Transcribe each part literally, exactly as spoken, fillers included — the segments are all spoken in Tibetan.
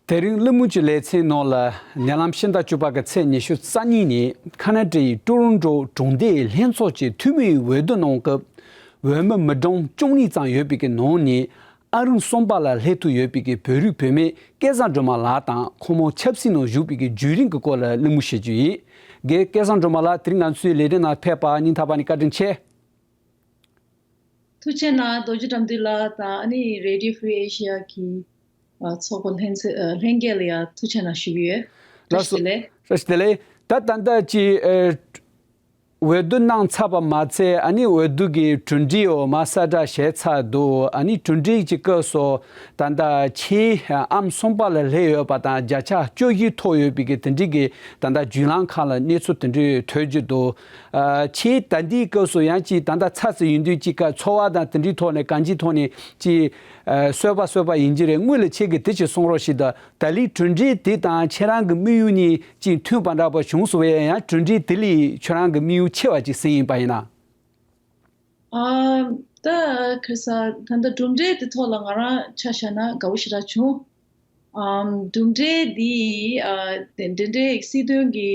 དེ་རིང་གླེང་མོལ་གྱི་ལེ་ཚན་ནང་ལ། ཉེ་ལམ་ཕྱི་ཟླ་བཅུ་པ་གི་ཚེས་ཉི་ཤུ་རྩ་གཉིས་ཉིན་ཁ་ན་ཌའི་ཀྲོ་རོན་ཀྲོ་གྲོང་སྡེའི་ལྷན་ཚོགས་ཀྱི་འཐུས་མིའི་འོས་བསྡུ་གནང་སྐབས། འོས་མི་མི་གྲངས་བཅུ་གཉིས་ཙམ་ཡོད་པའི་གི་ནང་ནས། ཨང་རིམ་གསུམ་པ་ལ་སླེབས་ཐུབ་ཡོད་པའི་གི་བོད་རིགས་བུད་མེད་སྐལ་བཟང་སྒྲོལ་མ་ལགས་དང་། ཁོང་མོ་ཆབ་སྲིད་ནང་ཞུགས་པའི་གི་བརྒྱུད་རིམ་གྱི་སྐོར་ལ་གླེང་མོལ་བྱེད་རྒྱུ་ཡིན། རྒན་སྐལ་བཟང་སྒྲོལ་མ་ལགས། དེ་རིང་ང་ཚོའི་ལས་རིམ་ནང་ཕེབས་པར་སྙིང་ཐག་པ་ནས་བཀའ་དྲིན་ཆེ། ཐུགས་རྗེ་གནང་། རྡོ་རྗེ་དགྲ་འདུལ་ལགས་དང་། ཨ་ནི་Radio Free Asia གི་ཨ་ཚོགས་པ་ལྷན་ཚོགས་ཨ་ལྷན་རྒྱས་ལ་ཡང་ཐུགས་རྗེ་གནང་ཞུ་གི་ཡོད། བཀྲ་ཤིས་བདེ་ལེགས། བཀྲ་ཤིས་བདེ་ལེགས། ད་ད་ལྟ་ཅི་ཨ་འོས་བསྡུ་གནང་ཚར་བ་མ་ཚད། ཨ་ནི་འོས་བསྡུ་གི་གྲུབ་འབྲས་འོ་མ་གསལ་བསྒྲགས་བྱས་ཚར་འདུག་ཨ་ནི་གྲུབ་འབྲས་ཀྱི་སྐབས་སུ་ད་ལྟ་ཁྱེད་ཨང་གསུམ་པ་ལ་སླེབས་ཡོད་པ་དང་། བརྒྱ་ཆ་བཅུ་བཞི་ཐོབ་ཡོད་པའི་གི་དེ་འདྲའི་གི་ད་ལྟ་བརྒྱུད་ལམ་ཁག་ལ་གནས་ཚུལ་དེ་འདྲའི་ཐོས་རྒྱུ་འདུག་ཨ་ཁྱེད་ད་ལྟའི་སྐབས་སུ་ཡང་ཅིག་ད་ལྟ་ཚར་ཙམ་ཡིན་དུས་ཅིག་ག་ཚོར་བ་དང་དེ་འདྲའི་ཐོག་ནས་གང་ཅིའི་ཐོག་ནས་ཅིག་ཨ་གསོལ་པ་གསོལ་པ་ཡིན་གྱི་རེད། སྔོན་ལ་ཁྱེད་ཀྱིས་དེ་ཅིག་གསུང་རོགས་ཞིག་དང་། ད་ལྟའི་གྲུབ་འབྲས་དེ་དང་ཁྱེད་རང་གི་དམིགས་ཡུལ་གཉིས་ཅིག་མཐུན་པ་འདྲ་པོ་བྱུང་སོང་བས། ཡང་གྲུབ་འབྲས་དེ་ལས་ཁྱེད་རང་གི་དམིགས་ཡུལ་ཆེ་བ་ཅིག་ཟིན་ཡིན་པ་ཡིན་ན། ཨ་ད་ཁ་སང་ད་ལྟ་གྲུབ་འབྲས་དེ་ཐོག་ལ་ང་རང་ཆ་བཞག་ན་དགའ་བོ་ཞེ་དྲག་བྱུང་། ཨམ་གྲུབ་འབྲས་འདི་ཨ་དེ་འདྲ་འདྲའི་སྲིད་དོན་གྱི་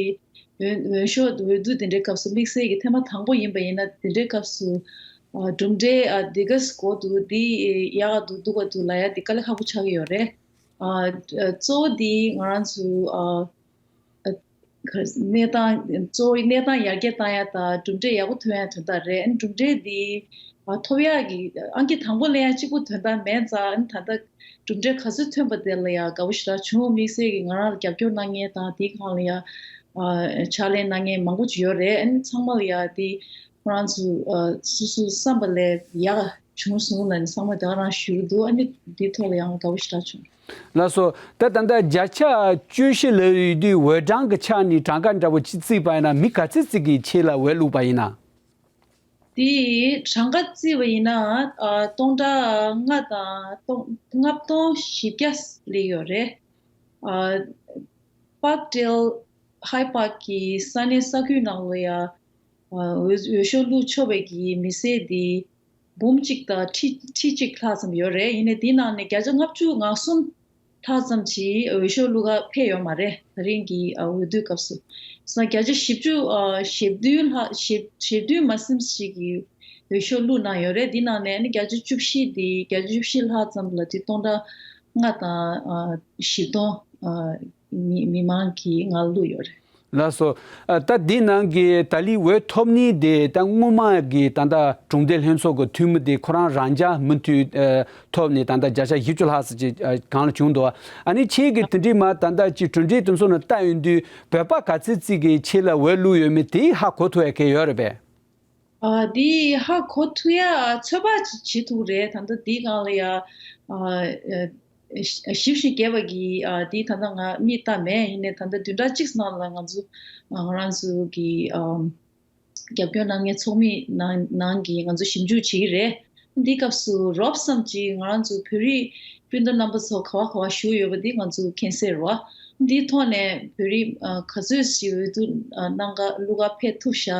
འོས་འོས་ཤོག་འོས་བསྡུ་དེ་འདྲའི་སྐབས་སུ་དམིགས་བསལ་གྱི་ཐེངས་མ་དང་པོ་ཡིན་པ་ཡིན་ན། དེ་འདྲའི་སྐབས་སུ་ཨ་གྲུབ་འབྲས་ཨ་འདི་ག་གོ་འདུག་འདི་ཡག་ག་འདུག་སྡུག་ག་འདུག་ལབ་ཡ་འདི་དཀའ་ལས་ཁག་པོ་ཆགས་ཀྱི་ཡོད་རེད། ཨ་གཙོ་བོ་འདི་ང་རང་ཚོ་ཨ་གནས་སྟངས་གཙོ་བོ་གནས་སྟངས་ཡར་རྒྱས་བཏང་ཡ་དང་གྲུབ་འབྲས་ཡག་པོ་ཐོན་ཡ་དོན་དག་རེད། ཨ་ནི་གྲུབ་འབྲས་འདི་ཐོབ་ཡག་གི་ཨང་ཀི་དང་པོ་ལེན་ཡ་གཅིག་པུ་དོན་དག་མེད་ཙང་། ཨ་ནི་ད་ལྟ་གྲུབ་འབྲས་ག་ཚོད་ཐོན་པ་དེ་ལ་ཡ་དགའ་བོ་ཞེ་དྲག་བྱུང་། དམིགས་བསལ་གྱི་ང་རང་ལ་རྒྱབ་སྐྱོར་གནང་མཁན་དང་དེའི་སྒང་ལ་ཡ་ཕྱག་ལས་གནང་མཁན་མང་པོ་ཅིག་ཡོད་རེད། ཨ་ནི་ཚང་མ་ལ་ཡ་དེ་ཁོ་རང་ཚོ་སོ་སོ་བསམ་པ་ལས་ཡག་བྱུང་སོང་ལབ་ནས་ཚང་མ་དེ་ག་རང་ཞུ་གི་འདུག་ཨ་ནི་དེའི་ཐོག་ལ་ཡང་དགའ་བོ་ཞེ་དྲག་བྱུང་། ལགས་སོ། ད་ད་ལྟ་བརྒྱ་ཆ་བཅུ་བཞི་ལབ་ཡོད་དུས། འོས་གྲངས་ཀྱི་ཆ་ནས་གྲངས་ཀ་འདྲ་པོ་ཅིག་བརྩིས་པ་ཡིན་ན། མི་ག་ཚོད་ཙམ་གྱིས་ཁྱེད་ལ་འོས་བླུགས་པ་ཡིན་ན། དེ་གྲངས་ཀ་བརྩིས་པ་ཡིན་ན། ཨ་སྟོང་ཕྲག་ལྔ་དང་སྟོང་ལྔ་སྟོང་བཞི་བརྒྱ་སླེབས་ཡོད་རེད། ཨ་པཱརྐ་ཌེལ་ཧའི་པཱརྐ་གི་ས་གནས་ས་ཁུལ་ནང་ལ་ཡ་ཨ་འོས་འོས་ཤོག་བླུགས་ཆོག་པའི་གི་མི་སེར་དེ་འབུམ་གཅིག་དང་ཁྲི་ཁྲི་གཅིག་ལྷག་ཙམ་ཡོད་རེད། ཡིན་ནའི་དེའི་ནང་ནས་བརྒྱ་ཆ་ལྔ་བཅུ་ང་གསུམ་ལྷག་ཙམ་གྱིས་འོས་ཤོག་བླུག་ག་ཕེབས་ཡོད་མ་རེད། ད་རིང་གི་ཨ་འོས་བསྡུའི་སྐབས་སུ་སོང་བརྒྱ་ཆ་བཞི་བཅུ་ཨ་ཞེ་བདུན་ལྷག་ཞེ་ཞེ་བདུན་མ་ཟིན་ཞིག་གིས་འོས་ཤོག་བླུགས་གནང་ཡོད་རེད། དེའི་ནང་ནས་ནི་བརྒྱ་ཆ་བཅུ་བཞི་དེ་བརྒྱ་ཆ་བཅུ་བཞི་ལྷག་ཙམ་ལ་དེ་སྟོང་ཕྲག་ལྔ་དང་ཨ་བཞི་སྟོང་ཨ་མི་མི་མང་གིས་ང་ལ་བླུགས་ཡོད་རེད། ལགས་སོ། ཨ་ད་འདི་ནང་གི་ད་ལྟའི་འོས་ཐོབ་མཁན་དེ་ད་སྔོན་མ་གི་ད་ལྟ་གྲོང་སྡེ་ལྷན་ཚོགས་ཀྱི་འཐུས་མི་དེ་ཁོ་རང་རང་འཇགས་མུ་མཐུད་ཨ་ཐོབ་ནས་ད་ལྟ་བརྒྱ་ཆ་བཞི་བཅུ་ལྷག་ཙམ་ཅིག་ཨ་སྒང་ལ་བྱུང་འདུག་ཨ་ནི་ཁྱེད་ཀྱིས་དེ་འདྲའི་མ་ད་ལྟ་ཅིག་གྲུབ་འབྲས་དེ་ཚོ་ནང་བལྟས་ཡོང་དུས། བོད་པ་ག་ཚོད་ཙམ་གྱིས་ཁྱེད་ལ་འོས་བླུགས་ཡོད་མེད་དེ་ཧ་གོ་ཐུབ་ཡ་གང་ཡོད་རེད་པས། ཨ་དེ་ཧ་གོ་ཐུབ་ཡ་ཚོད་དཔག་ཅིག་བྱེད་ཐུབ་རེད། ད་ལྟ་དེའི་སྒང་ལ་ཡ་ཨ་ཞིབ་ཞིབ་རྒྱས་པ་གི་ཨ་དེ་ད་ལྟ་ང་མིག་ལྟ་མེད། ཡིན་ནའི་ད་ལྟ་བདུན་ཕྲག་གཅིག་ནང་ལ་ང་ཚོ་ང་རང་ཚོ་གི་ཨ་རྒྱབ་སྐྱོར་གནང་མཁན་ཚོགས་མི་ནང་ནང་གི་ང་ཚོ་ཞིབ་འཇུག་བྱེད་ཀྱི་རེད། འདི་སྐབས་སུ་རོབ་ཙམ་ཅིག་ང་རང་ཚོ་བོད་རིགས་སྤུན་ཟླ་རྣམ་པ་ཚོ་ག་བ་ག་བ་བཞུགས་ཡོད་པ་འདི་ང་ཚོ་མཁྱེན་གསལ་རེད་བ། འདིའི་ཐོག་ནས་བོད་རིགས་ཨ་ག་ཚོད་ཅིག་འོས་བསྡུ་ཨ་གནང་ག་བླུག་ག་ཕེབས་ཐུབ་ཤག་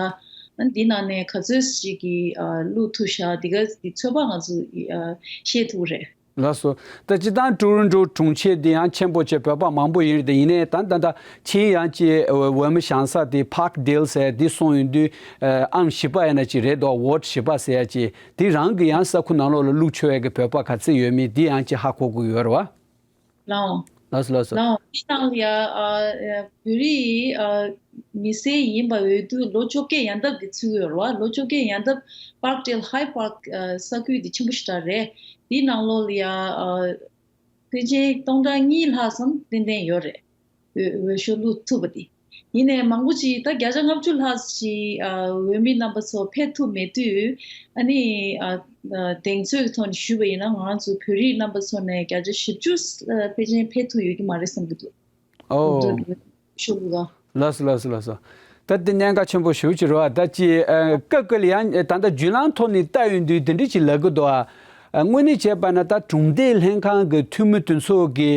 འདི་ནང་ནས་ག་ཚོད་ཅིག་གིས་ཨ་བླུག་ཐུབ་ཤག་འདི་ག་འདི་ཚོད་དཔག་ང་ཚོ་ཨ་ཤེས་ཐུབ་རེད། ལགས་སོ། ད་སྤྱིར་བཏང་ཀྲོ་རོན་ཀྲོ་གྲོང་ཁྱེར་འདི་ཡང་ཆེན་པོ་བྱས། བོད་པ་མང་པོ་ཡོད་རེད། ཡིན་ནའི་ད་ད་ད་ཁྱེད་ཡང་ཅིག་འོས་མི་བཞེངས་ས་དེ་པཱརྐ་ཌེལ་ཟེར་འདི་སོང་ཡོང་དུས་ཨམ་བཞི་པ་ཡང་ན་ཅིག་རེད་དོ། ཝོརཌ་བཞི་པ་ཟེར་ཡ་ཅིག་དེ་རང་གི་ཡང་ས་ཁུལ་ནང་ལོགས་ལ་བླུག་ཆོག་ཡ་གི་བོད་པ་ག་ཚོད་ཡོད་མེད་འདི་ཡང་ཅིག་ཧ་གོ་དགོས་ཡོད་རེད་བ། ལགས་འོང་། ལགས་སོ། ལགས་སོ། ལགས་འོང་། འདི་ནང་ལ་ཡ་ཨ་ཨ་བོད་རིགས་ཨ་མི་སེར་ཡིན་པ་འོས་བསྡུ་ལོ་བཅོ་བརྒྱད་ཡན་འདབས་འདི་ཚུད་ཡོད་རེད་བ། ལོ་བཅོ་བརྒྱད་ཡན་འདབས་པཱརྐ་ཌེལ་ཧའི་པཱརྐ་ཨ་ས་ཁུལ་འདི་ཆེན་པོ་ཞེ་དྲག་རེད། འདི་ནང་ལོགས་ལ་ཡ་ཨ་ཕལ་ཆེར་སྟོང་ཕྲག་གཉིས་ལྷག་ཙམ་ཏན་ཏན་ཡོད་རེད། འོས་འོས་ཤོག་བླུག་ཐུབ་པ་དེ། ཡིན་ནའི་མང་པོ་ཅིག་ད་བརྒྱ་ཆ་ལྔ་བཅུ་ལྷག་ཅིག་ཨ་འོས་མི་རྣམ་པ་ཚོ་ཕེབས་ཐུབ་མེད་དུས། ཨ་ནི་ཨ་ཨ་གདེང་ཚོད་ཀྱི་ཐོག་ནས་ཞུས་པ་ཡིན་ན། ང་རང་ཚོ་བོད་རིགས་རྣམ་པ་ཚོ་ནས་བརྒྱ་ཆ་བཞི་བཅུ་ཨ་ཕལ་ཆེར་ཕེབས་ཐུབ་ཡོད་ཀྱི་མ་རེད་བསམ་གྱི་འདུག་ཨོ། འོས་ཤོག་བླུག་ག་ལགས་སོ། ལགས་སོ། ལགས་སོ། ད་དེ་གནད་འགག་ཆེན་པོ་ཞེ་པོ་ཅིག་རེད་བ། ད་ཅི་ཨ་སྐབས་སྐབས་ལ་ཡང་ད་ལྟ་བརྒྱུད་ལམ་ཐོག་ནས་བལྟས་ཡོང་དུས་དེ་འདྲ་ཅིག་ལབ་གི་འདུག་ཨ། ཨ་དངོས་གནས་བྱས་པ་ན་ད་གྲོང་སྡེ་ལྷན་ཁང་གི་འཐུས་མི་དེ་ཚོ་གི་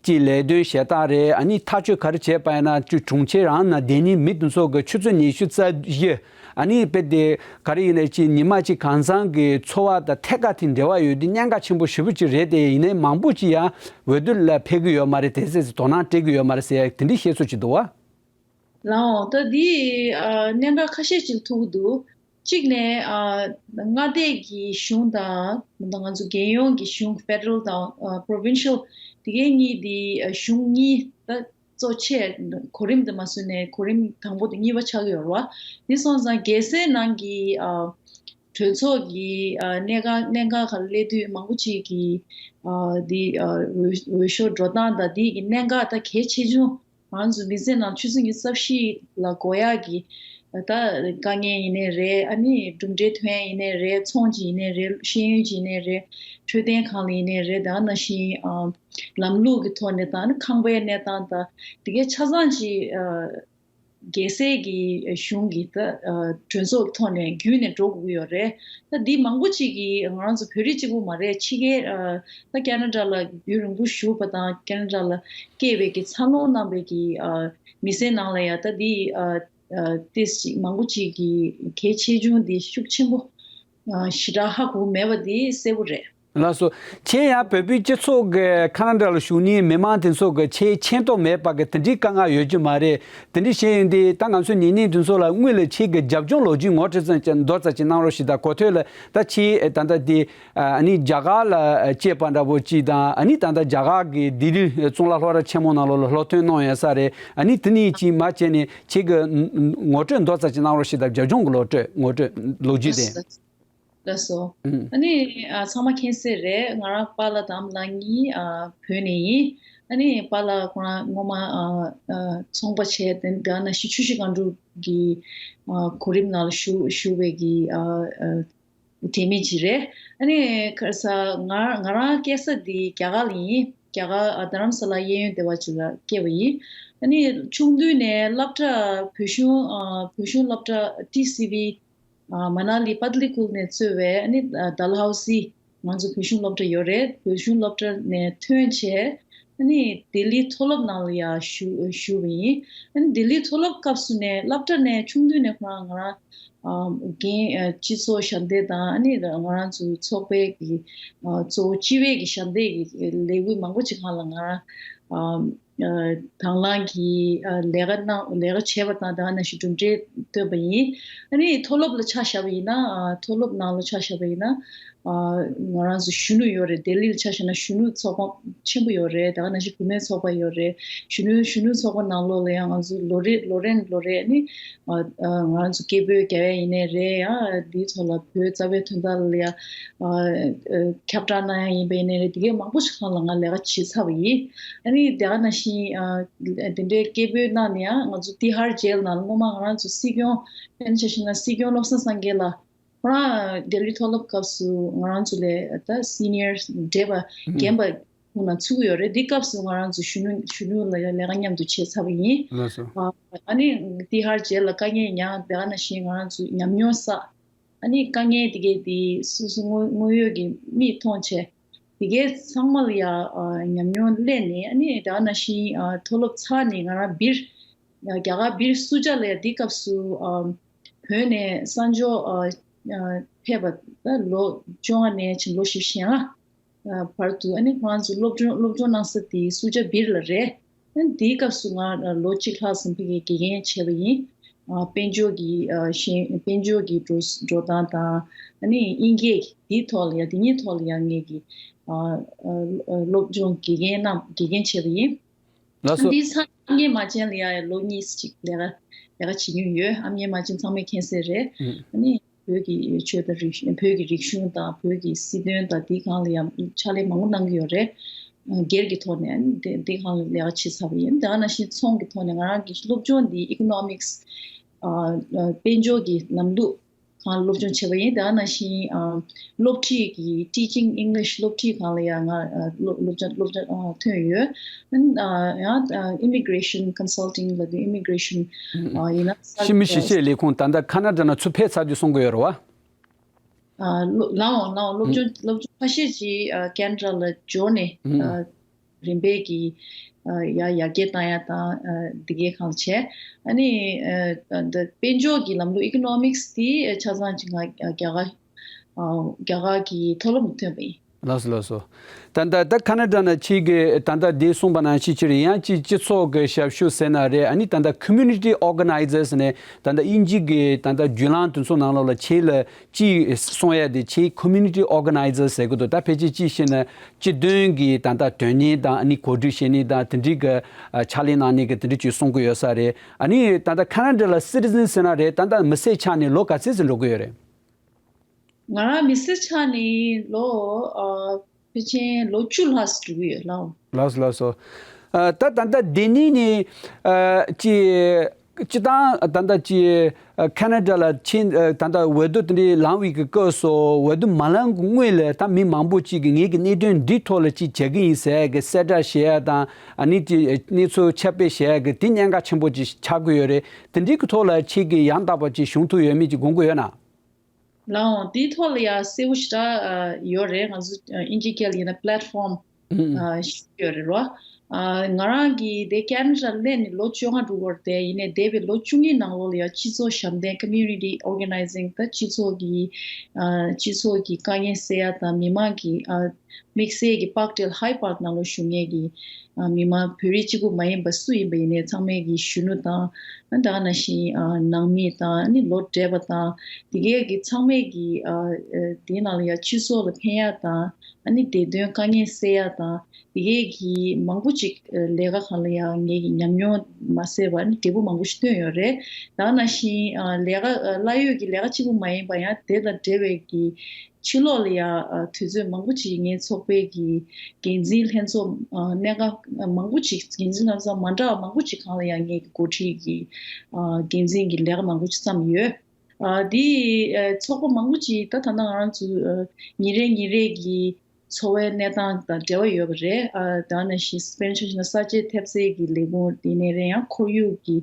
ཅིག་ལས་དོན་བྱེད་སྟངས་རེད། ཨ་ནི་ཐག་གཅོད་ག་རེ་བྱས་པ་ཡིན་ན། ཅིག་གྲོང་ཁྱེར་རང་ནང་བསྡད་མཁན་མི་དེ་ཚོ་གི་ཆུ་ཚོད་ཉི་ཤུ་རྩ་བཞི་ ཨ་ནི་དཔེ་དེ་ག་རེ་ཡིན་ནའི་ཅིག་ཉི་མ་གཅིག་གང་ཚང་གི་འཚོ་བ་དང་ཐད་ཀར་དེ་འབྲེལ་བ་ཡོད་དུས་གནད་འགག་ཆེན་པོ་ཞེ་པོ་ཅིག་རེད་དེ། ཡིན་ནའི་མང་པོ་ཅིག་ཡང་འོས་བསྡུ་ལ་ཕེབས་ཀྱི་ཡོད་མ་རེད། དེ་ཚོས་དོ་སྣང་སྤྲད་ཀྱི་ཡོད་མ་རེད་ཟེར་ཡ་དེ་འདྲའི་བཤད་སྲོལ་ཅིག་འདུག་བ། ལའོ། ད་འདི་ཨ་གནད་འགག་ཁ་ཤས་ཅིག་ཐུག་གི་འདུག་གཅིག་ནས་ཨ་མངའ་སྡེ་གི་གཞུང་དང་། ད་ང་ཚོ་རྒྱལ་ཡོངས་ཀྱི་གཞུང་ཕེ་ཌེ་རལ་དང་ཨ་པོ་རོ་བིན་ཤལ་དེ་གའི་གཉིས་དེ་ཨ་གཞུང་གཉིས་ད་གཙོ་ཆེ། གོ་རིམ་དུ་མ་བཟུང་ནས་གོ་རིམ་དང་པོ་དང་གཉིས་པ་ཆགས་ཀྱི་ཡོད་རེད་བ། དེ་སོང་ཙང་རྒྱལ་སའི་ནང་གི་ཨ་གྲོས་ཚོགས་ཀྱི་ཨ་གནད་འགག་གནད་འགག་ག་སླེབས་དུས་མང་པོ་ཅིག་གི་ཨ་དེ་ཨ་འོས་འོས་ཤོག་འགྲོ་སྟངས་དང་དེ་གི་གནད་འགག་ད་གལ་ཆེ་ཆུང་། ང་ཚོ་མི་ཚེ་ནང་ཆུ་ཚོད་ཉི་ཤུ་རྩ་བཞི་ལ་དགོས་ཡག་གི་ད་དཀའ་ངལ་ཡིན་ནའི་རེད། ཨ་ནི་གྲུབ་འབྲས་ཐོན་ཡག་ཡིན་ནའི་རེད། ཚོང་ཅིག་ཡིན་ནའི་རེད། ཤེས་ཡོན་ཅིག་ཡིན་ནའི་རེད། འཕྲོད་བསྟེན་སྒང་ལ་ཡིན་ནའི་རེད། ད་ག་ནང་བཞིན་ཨ་ལམ་ལུགས་ཀྱི་ཐོག་ནས་དང་། ཨ་ནི་ཁང་པའི་གནས་སྟངས་དང་དེ་གའི་ཆ་ཚང་ཅིག་ཨ་རྒྱལ་སའི་གི་གཞུང་གི་ད་ཨ་གྲོས་ཚོགས་ཀྱི་ཐོག་ནས་བརྒྱུད་ནས་འགྲོ་དགོས་ཀྱི་ཡོད་རེད། ད་འདི་མང་པོ་ཅིག་གིས་ང་རང་ཚོ་བོད་རིགས་གཅིག་པུ་མ་རེད། ཕྱི་རྒྱལ་ཨ་ད་ཁེ་ན་ཌ་ལ་རྒྱུན་རིང་པོ་བཞུགས་པ་དང་། ཁེ་ན་ཌ་ལ་སྐྱེས་པའི་གི་འཚར་ལོངས་གནང་བའི་གི་ཨ་མི་སེར་ནང་ལ་ཡང་ད་འདི་ཨ་ཨ་ཏོག་ཙམ་མང་པོ་ཅིག་གིས་གལ་ཆེ་ཆུང་འདི་ཤུགས་ཆེན་པོ་ཨ་ཞེ་དྲག་ཧ་གོ་མེད་པ་འདི་གསལ་པོ་རེད། ལགས་སོ། ཁྱེད་ཡང་བོད་པའི་སྤྱི་ཚོགས་ཀྱི་ཁ་ན་ཌ་ལ་བཞུགས་མཁན་མི་མང་དེ་ཚོ་གི་ཁྱེད་མཁྱེན་རྟོགས་མེད་པ་གི་དེ་འདྲའི་དཀའ་ངལ་ཡོད་རྒྱུ་མ་རེད། དེ་འདྲའི་བཤད་ཡོང་དུས་ད་ང་ཚོའི་ཉེ་གནས་དེ་ཚོ་ལ་དངོས་ལ་ཁྱེད་ཀྱི་རྒྱབ་ལྗོངས་ལོ་རྒྱུས་ངོ་སྤྲོད་ཙམ་ཅིག་མདོར་ཙམ་ཅིག་གནང་རོགས་ཞེས། ད་གོ་ཐོས་ལ་ད་ཁྱེད་ད་ལྟ་དེ་ཨ་ནི་རྒྱ་གར་ལ་སྐྱེས་པ་འདྲ་པོ་ཅིག་དང་། ཨ་ནི་ད་ལྟ་རྒྱ་གར་གྱི་ལྡི་ལི་གཙུག་ལག་སློབ་གྲྭ་ཆེན་མོ་ནང་ལོགས་ལ་སློབ་ཐོན་གནང་ཡོད་ས་རེད། ཨ་ནི་དེ་ནས་ཅིག་མར་བྱས་ནས་ཁྱེད་ཀྱི་ངོ་སྤྲོད་མདོར་ཙམ་ཅིག་གནང་རོགས་ཞེས། ད་རྒྱབ་ལྗོངས་ཀྱི་ལོ་སྤྲོད་ངོ་སྤྲོད་ལོ་རྒྱུས་དེ། ལགས་སོ། ཨ་ནི་ཨ་ཚང་མ་མཁྱེན་གསལ་རེད། ང་རང་པཱ་ལགས་དང་ཨ་མ་ལགས་གཉིས་ཨ་བོད་ནས་ཡིན། ཨ་ནི་པཱ་ལགས་ཁོ་རང་སྔོན་མ་ཨ་ཨ་ཚོང་པ་བྱས། དེ་དེ་ནང་བཞིན་ཆུ་བཞི་སྒང་དྲུག་གི་ཨ་གོ་རིམ་ནང་ལ་ཞུགས་ཞུགས་པའི་གི་ཨ་ཨ་དེ་མི་ཅིག་རེད། ཨ་ནི་ཁ་ས་ང་ང་རང་སྐྱེས་ས་འདི་རྒྱ་གར་ལ་ཡིན། རྒྱ་གར་ཨ་རྡ་རམ་ས་ལ་གཡས་གཡོན་སྡེ་བ་ཅིག་ལ་སྐྱེས་པ་ཡིན། ཨ་ནི་ཆུང་དུས་ནས་སློབ་གྲྭ་བོད་གཞུང་ཨ་བོད་གཞུང་སློབ་གྲྭ་ཊི་སི་ཝི་ཨ་མ་ན་ལི་པཏ་ལི་ཁུལ་ནས་གཙོས་པའི་ཨ་ནི་ཨ་ཌལ་ཧོ་སི་ང་ཚོ་བོད་གཞུང་སློབ་གྲྭ་ཡོད་རེད། བོད་གཞུང་སློབ་གྲྭ་ནས་ཐོན་བྱས། ཨ་ནི་ལྡི་ལིའི་མཐོ་སློབ་ནང་ལ་ཡང་ཞུ་ཞུ་བ་ཡིན། ཨ་ནི་ལྡི་ལིའི་མཐོ་སློབ་སྐབས་སུ་ནས་སློབ་གྲྭ་ནས་ཆུང་དུས་ནས་ཁོ་རང་ང་རང་ཨ་རྒན་ཨ་སྤྱི་ཚོགས་ཞབས་འདེགས་དང་། ཨ་ནི་ང་རང་ཚོའི་ཚོགས་པའི་གི་ཨ་གཙོ་བོ་སྤྱི་པའི་གི་ཞབས་འདེགས་ཀྱི་ལས་འགུལ་མང་པོ་ཅིག་སྒང་ལ་ང་རང་ཨ་ཨ་དང་བླངས་ཀྱིས་ཨ་ལས་ཀ་གནང་། ལས་ཀ་བྱས་པ་དང་། དེ་ག་ནང་བཞིན་གྲུབ་འབྲས་བཏོན་པ་ཡིན། ཨ་ནི་མཐོ་སློབ་ལ་ཆ་བཞག་པ་ཡིན་ན། ཨ་མཐོ་སློབ་ནང་ལ་ཆ་བཞག་པ་ཡིན་ན། ཨ་ང་རང་ཚོ་གཞོན་ནུ་ཡོད་རེད། ལྡི་ལི་ལ་ཆ་བཞག་ན་གཞོན་ནུ་ཚོགས་པ་ཆེན་པོ་ཡོད་རེད། དེ་ག་ནང་བཞིན་བུད་མེད་ཚོགས་པ་ཡོད་རེད། གཞོན་ནུ་གཞོན་ནུ་ཚོགས་པ་ནང་ལོགས་ལ་ཡང་ང་ཚོ་ལོ་རེ་ལོ་རེ་ནས་ལོ་རེ་ཨ་ནི་ཨ་ང་རང་ཚོ་སྐད་འབོད་རྒྱག་ཡ་ཡིན་ནའི་རེད། ཡང་འདིའི་ཐོག་ལ་བོད་རྩ་བའི་དོན་དག་ལ་ཡ་ཨ་ཨ་ཁྱབ་བསྒྲགས་གནང་ཡ་ཡིན་པ་ཡིན་ནའི་རེད། དེ་གའི་མང་པོ་ཞིག་སྒང་ལ་ང་ལས་ཀ་བྱེད་ཚར་བ་ཡིན། ཨ་ནི་དེ་ག་ནང་བཞིན་ཨ་དེ་འདྲའི་སྐད་འབོད་གནང་ནས་ཡང་ང་ཚོ་ཏི་ཧར་ཇེལ་ནང་ལ་སྔོན་མ་ང་རང་ཚོ་སྲིད་སྐྱོང་། དཔེར་ན་ཆ་བཞག་ན་སྲིད་སྐྱོང་བློ་བཟང་སངས་རྒྱས་ལགས། ཁོ་རང་ལྡི་ལི་མཐོ་སློབ་སྐབས་སུ་ང་རང་ཚོ་ལས་ད་སི་ནི་ཡར་འདྲེས་པ་ཨུ། རྒན་པ་ཁོང་ནང་ཚུད་ཀྱི་ཡོད་རེད། འདི་སྐབས་སུ་ང་རང་ཚོ་གཞོན་ནུ་གཞོན་ནུ་ལ་ཡང་ལས་ཀ་མཉམ་དུ་བྱས་ཚར་བ་ཡིན། ལགས་སོ། ཨ་ཨ་ནི་ཏི་ཧར་ཇེལ་ལ་དཀའ་ངལ་མྱངས། དེ་ག་ནང་བཞིན་ང་རང་ཚོ་ཉམས་མྱོང་བསགས། ཨ་ནི་དཀའ་ངལ་དེ་གའི་དེ་སོ་སོ་དངོས་དངོས་ཡོད་ཀྱི་མིག་མཐོང་བྱས། དེ་གའི་ཚང་མ་ལ་ཡང་ཨ་ཉམས་མྱོང་སླེབས་ནས། ཨ་ནི་དེ་ག་ནང་བཞིན་ཨ་མཐོ་སློབ་ཚར་ནས་ང་རང་སྦིར། རྒྱ་གར་སྦིར་སུ་ཇཱ་ལ་ཡ་འདི་སྐབས་སུ་ཨ་བོད་ནས་གསར་འབྱོར་ཨ་ཨ་ཕེབས་པ་ད་ལོ་བཅོ་ལྔ་ནས་ཕྱིན་ལོ་བཞི་བཅུ་ཞེ་ལྔ་ཨ་བར་དུ། ཨ་ནི་ང་ཚོ་སློབ་སྦྱོང་སློབ་སྦྱོང་གནང་ས་དེ་སུ་ཇཱ་སྦིར་ལ་རེད། ཨ་ནི་དེའི་སྐབས་སུ་ང་ལོ་གཅིག་ལྷག་ཙམ་ཕ་གིའི་དགེ་རྒན་བྱས་པ་ཡིན། ཨ་དཔལ་འབྱོར་གྱི་ཨ་ཤེས་དཔལ་འབྱོར་གྱི་འགྲོ་འགྲོ་སྟངས་དང་། ཨ་ནི་དབྱིན་སྐད་འདིའི་ཐོག་ལ་ཡ་འདི་གཉིས་ཐོག་ལ་ཡ་ངེད་ཀྱིས་ཨ་ཨ་སློབ་སྦྱོང་དགེ་རྒན་གནང་དགེ་རྒན་བྱས་པ་ཡིན། ལགས་སོ། འདི་ཚང་ཨ་མྱེས་མ་བྱན་ལ་ཡ་ལོ་གཉིས་ཅིག་ལས་ཀ་ལས་ཀ་བྱེད་མྱོང་ཡོད། ཨ་མྱེས་མ་བྱན་ཚང་མས་མཁྱེན་གསལ་རེད། ཨ་ནི་བོད་ཀྱི་ཆོས་དང་རིག་གཞུང་། བོད་ཀྱི་རིག་གཞུང་དང་བོད་ཀྱི་སྲིད་དོན་དང་འདིའི་སྒང་ལ་ཡང་ཕྱག་ལས་མང་པོ་གནང་གི་ཡོད་རེད། སྒེར་གྱི་ཐོག་ནས་འདི་འདིའི་སྒང་ལ་ལས་ཀ་བྱེད་ཚར་བ་ཡིན། དེ་ག་ནང་བཞིན་ཚོང་གི་ཐོག་ནས་ང་རང་གི་སློབ་སྦྱོང་འདི་ཨི་ཀོ་ནོ་མིག་སི་ཨ་ཨ་དཔལ་འབྱོར་གྱི་ལམ་ལུགས་སྒང་སློབ་སྦྱོང་བྱས་པ་ཡིན། དེ་ག་ནང་བཞིན་ཨ་སློབ་ཁྲིད་ཀྱི་Teaching English སློབ་ཁྲིད་སྒང་ལ་ཡང་ང་ཨ་སློབ་སློབ་སྦྱོང་སློབ་སྦྱོང་ཨ་ཐོན་ཡོད། ཨ་ཡང་ཨ་Immigration Consulting ལབ་དུས་Immigration ཨ་ཡིན་ན་ཕྱི་མི་ཞིབ་བཤེར་ལས་ཁུངས་ད་ལྟ་ཁ་ན་ཌ་ནང་ཚུར་ཕེབས་ཚར་དུས་གསུང་གི་ཡོད་རེད་བ། ཨ་སློབ་ལའོ་ལའོ་སློབ་སྦྱོང་སློབ་སྦྱོང་ཁ་ཤས་ཅིག་ཨ་ཁེ་ན་ཌ་ལ་འབྱོར་ནས་ཨ་རིམ་པས་ཀྱི་ ཡ་ཡར་རྒྱས་བཏང་ཡ་དང་འདི་གའི་སྒང་ལ་བྱས། ཨ་ནི་ད་དཔལ་འབྱོར་གྱི་ལམ་ལུགས་economics དེ་ཆ་ཚང་ཅིག་ང་རྒྱ་གར་རྒྱ་གར་གྱི་མཐོ་སློབ་ནས་ཐོན་པ་ཡིན། ལགས་སོ་ལགས་སོ། ད་ལྟ་ད་ཁ་ན་ཌ་ན་ཁྱེད་ཀྱིས་ད་ལྟ་འདི་གསུངས་པ་ནང་བཞིན་ཕྱིར་ཡང་ཅིག་སྤྱི་ཚོགས་ཀྱི་ཞབས་ཞུ་ཟེར་ན་རེད། ཨ་ནི་ད་ལྟ་community organizers ནས་ད་ལྟ་དབྱིན་ཇི་གི་ད་ལྟ་བརྒྱུད་ལམ་དེ་ཚོ་ནང་ལོགས་ལ་ཁྱེད་ལ་ཅིག་གསུང་ཡ་དེ་ཁྱེད་community organizers ཟེར་གི་འདུག་ད་ཕལ་ཆེར་ཅིག་བཤད་ན་སྤྱི་དོན་གྱི་ད་ལྟ་དོན་གཉེར་དང་ཨ་ནི་གོ་སྒྲིག་བྱེད་ནི་དང་དེ་འདྲའི་གི་ཕྱག་ལས་གནང་ནི་གི་དེ་འདྲ་ཅིག་གསུང་གི་ཡོད་ས་རེད། ཨ་ནི་ད་ལྟ་ཁ་ན་ཌ་ལ་citizen ཟེར་ན་རེད། ད་ལྟ་མི་སེར་ཆགས་ནས་ལོ་ག་ཚོད་ཙམ་འགྲོ་གི་ཡོད་རེད། ང་རང་མི་སེར་ཆགས་ནས་ལོ་ཨ་ཕལ་ཆེར་ལོ་བཅུ་ལྷག་ཙམ་འགྲོ་གི་ཡོད་ལགས། ལགས་སོ་ལགས་སོ། ཨ་ད་ད་ལྟ་འདི་ནས་ནི་ཨ་ཅི་སྤྱི་བཏང་ད་ལྟ་ཅི་ཨ་ཁ་ན་ཌ་ལ་ཕྱིན་ཨ་ད་ལྟ་འོས་བསྡུ་དེ་འདྲའི་ལངས་པའི་གི་སྐབས་སུ་འོས་བསྡུ་མ་ལངས་གི་སྔོན་ལ་ད་མི་མང་པོ་ཅིག་གིས་ངེད་ཀྱི་གནད་དོན་འདི་ཐོག་ལ་ཅིག་བྱེད་ཀྱི་ཡིན་ཟེར་གི་གསལ་བསྒྲགས་བྱེད་ཡ་དང་ཨ་ནི་ཅི་གནས་ཚུལ་ཁྱབ་སྤེལ་བྱེད་ཡ་གི་དེ་གནད་འགག་ཆེན་པོ་ཅིག་ཆགས་ཀྱི་ཡོད་རེད། དེ་འདྲའི་གི་ཐོག་ལ་ཁྱེད་ཀྱིས་ཡང་དག་པ་ཅིག་ཞུགས་ཐུབ་ཡོད་མེད་ཅིག་དགོངས་ཀྱི་ཡོད་ན། ལགས་འོང་། དེའི་ཐོག་ལ་ཡང་གསལ་པོ་ཞེ་དྲག་ཡོད་རེད། ང་ཚོ་དབྱིན་ཇིའི་སྐད་ལ་ཡིན་ན་platform ཞུ་ཡོད་རེད་རོ། ང་རང་གིས་དེ་ཁ་ན་ཌ་སླེབས་ནས་ལོ་བཅོ་ལྔ་འགྲོ་གི་ཡོད་རེད། དེ་ཡིན་ནའི་འདས་པའི་ལོ་བཅུ་གཉིས་ནང་ལོགས་ལ་ཡང་སྤྱི་ཚོགས་ཞབས་བརྟན་community organizing ད་སྤྱི་ཚོགས་ཀྱི་སྤྱི་ཚོགས་ཀྱི་དཀའ་ངལ་སེལ་ཡ་དང་མི་མང་གི་དམིགས་བསལ་གྱི་Parkdale High Park ནང་ལོགས་བཞུགས་མཁན་གྱི་མི་མང་བོད་རིགས་གཅིག་པུ་མ་ཡིན་པ་སུ་ཡིན་པ་ཡིན་ནའི་ཚང་མས་ཀྱི་གཞོན་ནུ་དང་ད་ག་ནང་བཞིན་ནང་མི་དང་ནི་ལོ་བགྲེས་པ་དང་དེ་གའི་གི་ཚང་མས་ཀྱི་དེའི་ནང་ལ་ཡང་སྤྱི་ཚོགས་ལ་ཕན་ཡག་དང་ཨ་ནི་བདེ་དོན་དཀའ་ངལ་སེལ་ཡག་དང་དེ་གའི་གི་མང་པོ་ཅིག་ལས་ཀ་སྒང་ལ་ཡང་ངེད་ཀྱི་ཉམས་མྱོང་མ་ཟད་པ་ཨ་ནི་འབྲས་བུ་མང་པོ་ཞིག་བཏོན་ཡོད་རེད། ད་ག་ནང་བཞིན་ལས་ཀ་གླ་ཡོད་ཀྱི་ལས་ཀ་གཅིག་པུ་མ་ཡིན་པ་ཡང་དེ་དང་འབྲེལ་བའི་གི་ཕྱི་ལོགས་ལ་ཡང་དུས་ཚོད་མང་པོ་ཅིག་ངའི་ཚོགས་པའི་གི་འགན་འཛིན་ལྷན་ཚོགས་གནད་འགག་མང་པོ་ཅིག་འགན་འཛིན་ལྷན་ཚོགས་མ་འདྲ་བ་མང་པོ་ཅིག་སྒང་ལ་ཡང་ངའི་གི་འགོ་ཁྲིད་ཀྱི་འགན་འཛིན་གྱི་ལས་ཀ་མང་པོ་ཅིག་བརྩམས་ཡོད། དེ་ཚོགས་པ་མང་པོ་ཅིག་ད་ད་ལྟ་ང་རང་ཚོ་ཉིན་རེ་ཉིན་རེ་གི་འཚོ་བའི་གནས་སྟངས་དང་འབྲེལ་བ་ཡོད་པ་རེད། ཨ་ད་ནང་བཞིན་དཔེར་ན་ཆ་བཞག་ན་ས་དཔྱད་ཐེབས་རྩའི་གི་ལས་ཁུངས་དེ་ནས་རེད། ཡང་ཁོར་ཡུག་གི་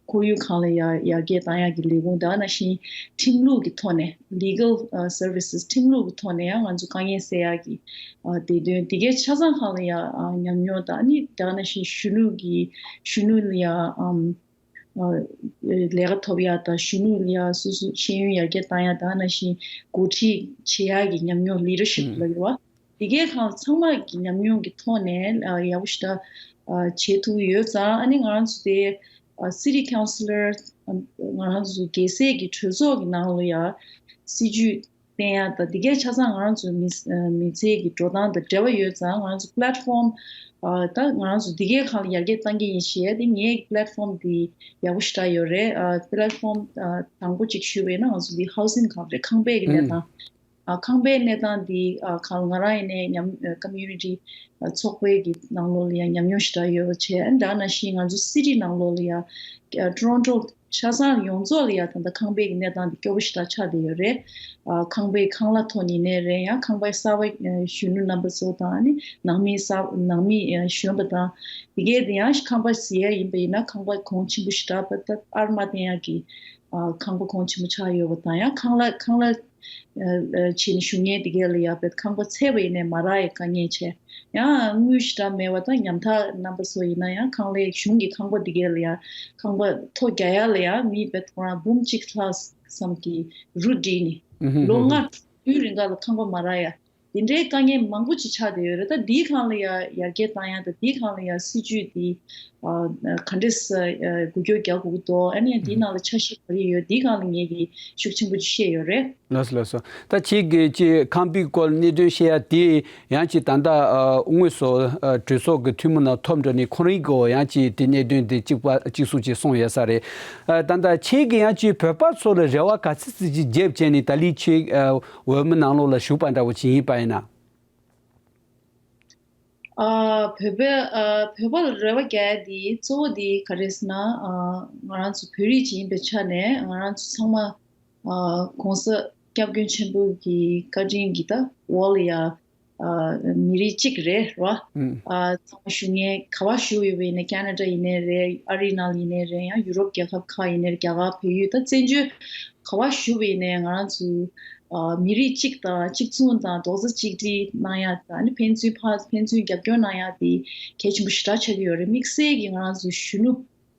ཁོར་ཡུག་སྒང་ལ་ཡ་ཡར་རྒྱས་བཏང་ཡག་གི་ལས་ཁུངས། ད་ནང་བཞིན་ཁྲིམས་ལུགས་ཀྱི་ཐོག་ནས་legal services ཁྲིམས་ལུགས་ཀྱི་ཐོག་ནས་ཡང་ང་ཚོ་དཀའ་ངལ་སེལ་ཡག་གི་ཨ་དེ་དོན་དེ་གའི་ཆ་ཚང་སྒང་ལ་ཡ་ཨ་ཉམས་མྱོང་དང་ཨ་ནི་ད་ནང་བཞིན་གཞོན་ནུ་གི་གཞོན་ནུ་ལ་ཡ་ཨམ། ལས་ཀ་ཐོབ་ཡག་དང་གཞོན་ནུ་ལ་ཡ་སོ་སོ་ཤེས་ཡོན་ཡར་རྒྱས་བཏང་ཡག་དང་ནང་བཞིན་འགོ་ཁྲིད་བྱེད་ཡག་གི་ཉམས་མྱོང་leadership ལབ་ཡོད་པ། དེ་གའི་སྒང་ཚང་མ་གི་ཉམས་མྱོང་གི་ཐོག་ནས་ཡག་པོ་ཞེ་དྲག་བྱེད་ཐུབ་ཀྱི་ཡོད་ཙང་ཨ་ནི་ང་རང་ཚོ་དེ་city councillor ང་རང་ཚོ་རྒྱལ་སའི་གི་གྲོས་ཚོགས་ཀྱི་ནང་ལ་ཡ་སྲིད་ཇུས་བསྟན་ཡག་དང་དེ་གའི་ཆ་ཚང་ང་རང་ཚོའི་མི་མི་ཚེ་གི་འགྲོ་སྟངས་དང་འབྲེལ་བ་ཡོད་ཙང་ང་རང་ཚོ་platform ད་ང་རང་ཚོ་འདི་གའི་སྒང་ལ་ཡར་རྒྱས་གཏང་གི་ཡིན་ཞེས་དེ་ངའི་platform འདི་ཡག་པོ་ཞེ་དྲག་ཡོད་རེད། platform དང་པོ་གཅིག་ཞུས་པ་ཡིན་ན་ང་ཚོ་འདི་housing སྒང་རེད། ཁང་པའི་གི་གནས་སྟངས་ཁང་པའི་གནས་སྟངས་འདི་སྒང་ང་རང་ཡིན་ནའི་ཉམས་community ཚོགས་པའི་གི་ནང་ལོགས་ལ་ཡང་ཉམས་མྱོང་ཞེ་དྲག་ཡོད་པ་བྱས། ད་ནང་བཞིན་ང་ཚོ་city ནང་ལོགས་ལ་ཡང་Toronto ཆ་ཚང་ཡོངས་རྫོགས་ལ་ཡང་ད་ལྟ་ཁང་པའི་གི་གནས་སྟངས་འདི་སྐྱོ་པོ་ཞེ་དྲག་ཆགས་བསྡད་ཡོད་རེད། ཨ་ཁང་པའི་ཁང་གླ་ཐོག་ནས་ནས་རེད། ཡང་ཁང་པའི་གསར་པ་གཞོན་ནུ་རྣམ་པ་ཚོ་དང་ནི་ནང་མི་གསར་ནང་མི་གཞོན་པ་དང་དེ་གས་དེ་ཡང་ཁང་པ་ཟེར་ཡ་ཡིན་པ་ཡིན་ན་ཁང་པ་གོང་ཆེན་པོ་ཞེ་དྲག་པ་ད་ཨར་མ་བསྟན་ཡག་གི་ཨ་ཁང་པ་གོང་ཆེན་པོ་ཆགས་ཡོད་པ་དང་ཡང་ཁང་གླ་ཁང་གླ་བྱས་ནས་བཞུགས་མཁན་དེ་གས་ལ་ཡང་བས་ཁང་པ་ཚད་པ་ཡིན་ནའི་མ་རག་ཡའི་དཀའ་ངལ་ཆེ། ཡང་དངུལ་ཞེ་དྲག་མེད་པ་དང་ཉམ་ཐག་རྣམ་པ་ཚོ་ཡིན་ན་ཡང་ཁང་གླའི་གཞུང་གི་ཁང་པ་འདི་གས་ལ་ཡང་ཁང་པ་ཐོ་རྒྱག་ཡ་ལ་ཡང་མི་བས་ཁོ་རང་འབུམ་གཅིག་ལྷག་ཙམ་གྱི་རུ་བསྒྲིགས་ནས་ལོ་ལྔ་དྲུག་རིང་ག་ལ་ཁང་པ་མ་རག་ཡ་དེ་འདྲའི་དཀའ་ངལ་མང་པོ་ཅིག་ཆགས་བསྡད་ཡོད་རེད། ད་འདིའི་སྒང་ལ་ཡང་ཡར་རྒྱས་བཏང་ཡ་དང་འདིའི་སྒང་ལ་ཡང་སྲིད་ཇུས་འདི་ག་འདྲས་འགུལ་སྐྱོད་རྒྱག་དགོས་ཀྱི་འདུག་ཨ་ནི་ཡང་འདིའི་ནང་ལ་འཆར་གཞི་ག་རེ་ཡོད་འདིའི་སྒང་ལ་ངས་ཀྱི་ཤུགས་ཆེན་པོ་ཅིག་བཤད་ཡོད་རེད། ལགས་སོ་ལགས་སོ། ད་ཁྱེད་ཀྱིས་ཅིག་ཁང་པའི་སྐོར་གནད་དོན་བཤད་ཡ་དེ་ཡང་ཅིག་ད་ལྟ་ཨ་དངོས་སུ་ཨ་གྲོས་ཚོགས་ཀྱི་འཐུས་མི་ནང་ཐོབ་འགྲོ་ནས་ཁོང་རང་གིས་ཡང་ཅིག་དེ་གནད་དོན་དེ་གཅིག་པ་གཅིག་གསུང་ཅིག་གསུངས་ཡོད་ས་རེད། ཨ་ད་ལྟ་ཁྱེད་ཀྱིས་ཡང་ཅིག་བོད་པ་ཚོ་ལ་རེ་བ་ག་ཚོད་ཙམ་ཅིག་བརྒྱབ་བྱས་ནས་ད་ལི་ཁྱེད་ཨ་འོས་མི་ནང་ལོགས་ལ་ཞུགས་པ་འདྲ་བོ་ཅིག་ཡིན་པ་ཡིན་ན། ཨ་བོད་པའི་ཨ་བོད་པ་ལ་རེ་བ་རྒྱག་ཡ་དེ་གཙོ་བོ་དེ་ག་རེ་ཟེར་ན་ཨ་ང་རང་ཚོ་བོད་རིགས་ཅིག་ཡིན་པའི་ཆ་ནས་ང་རང་ཚོ་ཚང་མ་ཨ་༸གོང་ས་༸སྐྱབས་མགོན་ཆེན་པོ་གི་བཀའ་དྲིན་གྱི་ད་འོག་ལ་ཡ་ ཨ་མི་རིགས་གཅིག་རེད་རོ། ཨ་ཚང་མ་བཞུགས་མཁན་ག་བ་བཞུགས་ཡོད་པ་ཡིན་ན་ཁེ་ན་ཌ་ཡིན་ནའི་རེད། ཨ་རིའི་ནང་ཡིན་ནའི་རེད། ཡང་ཡུ་རོབ་རྒྱལ་ཁབ་ཁག་ཡིན་ནའི་རེད། རྒྱ་གར་བལ་ཡུལ། ད་བཙན་བྱོལ་ག་བ་བཞུགས་པ་ཡིན་ནའི་ང་རང་ཚོ་ཨ་མི་རིགས་གཅིག་དང་གཅིག་མཚུངས་དང་རྡོག་རྩ་གཅིག་སྒྲིལ་གནང་ཡ་དང་། ཨ་ནི་ཕན་ཚུན་ཕར་ཕན་ཚུན་རྒྱབ་སྐྱོར་གནང་ཡ་དེ་གལ་ཆེན་པོ་ཞེ་དྲག་ཆགས་ཀྱི་ཡོད་རེད། དམིགས་བསལ་གྱི་ང་རང་ཚོ་གཞོན་ནུ་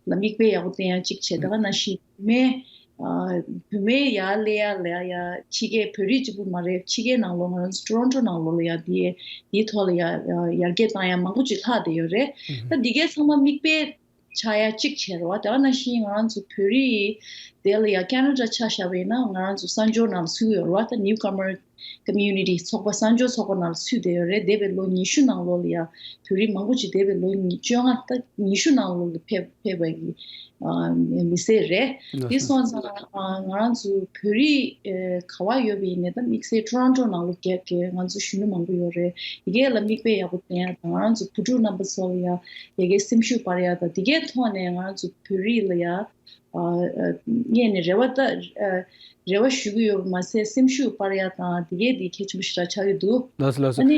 ལ་མིག་དཔེ་ཡག་པོ་བསྟན་ཡ་གཅིག་བྱས། ད་ག་ནང་བཞིན་བུད་མེད་ཨ་བུད་མེད་ཡར་སླེབས་ཡ་ལ་ཡ་ཕྱི་རྒྱལ། བོད་རིགས་གཅིག་པུ་མ་རེད། ཕྱི་རྒྱལ་ནང་ལོགས་ང་རང་ཚོ་ཊོ་རོན་ཊོ་ནང་ལོགས་ལ་ཡ་དེ་དེའི་ཐོག་ལ་ཡ་ཡར་རྒྱས་བཏང་ཡ་མང་པོ་ཅིག་ལྷག་བསྡད་ཡོད་རེད། ད་འདི་གའི་ཚང་མ་མིག་དཔེ་ཆགས་ཡ་གཅིག་བྱས་རེད་བ། དེ་ག་ནང་བཞིན་ང་རང་ཚོ་བོད་རིགས་དེ་ལ་ཡ་ཁེ་ན་ཌ་ཆ་བཞག་པ་ཡིན་ན་ང་རང་ཚོ་གསར་འབྱོར་ནང་ཚུད་ཡོད་རེད་བ། ད་ནིའུ་ཀ་མར་ཀོ་མིའུ་ནི་ཊི་ཚོགས་པ། གསར་འབྱོར་ཚོགས་པ་ནང་ཚུད་བསྡད་ཡོད་རེད། འདས་པའི་ལོ་ཉི་ཤུ་ནང་ལོགས་ལ་ཡ་བོད་རིགས་མང་པོ་ཅིག་འདས་པའི་ལོ་ཉི་བཅོ་ལྔ་ད་ཉི་ཤུ་ནང་ལོགས་ལ་ཕེབས་ཕེབས་པ་གི་ཨ་མི་སེར་རེད། དེ་སོང་ཙང་ཨ་ང་རང་ཚོ་བོད་རིགས་ཨ་ག་བ་ཡོད་པ་ཡིན་ནའི་ད་དམིགས་བསལ་ཊོ་རོན་ཊོ་ནང་ལོགས་རྒྱ་གི་ང་ཚོ་གཞོན་ནུ་མང་པོ་ཡོད་རེད། དེ་གའི་ལ་མིག་དཔེ་ཡག་པོ་བསྟན་ཡ་དང་། ང་རང་ཚོ་བུ་ཕྲུག་རྣམ་པ་ཚོ་ལ་ཡ་ཡ་གའི་སེམས་ཤུགས་སྤར་ཡ་དང་། དེ་གའི་ཐོག་ནས་ང་རང་ཚོ་བོད་རིགས་ལ་ཡ་ཨ་ཨ་སྔོན་ནས་རེ་བ་ད་ཨ་རེ་བ་ཞུ་གི་ཡོད་པ་མ་ཟད་སེམས་ཤུགས་སྤར་ཡ་དང་དེ་གའི་དེ་གལ་ཆེན་པོ་ཞེ་དྲག་ཆགས་ཀྱི་འདུག་ལགས་སོ་ལགས་སོ། ཨ་ནི་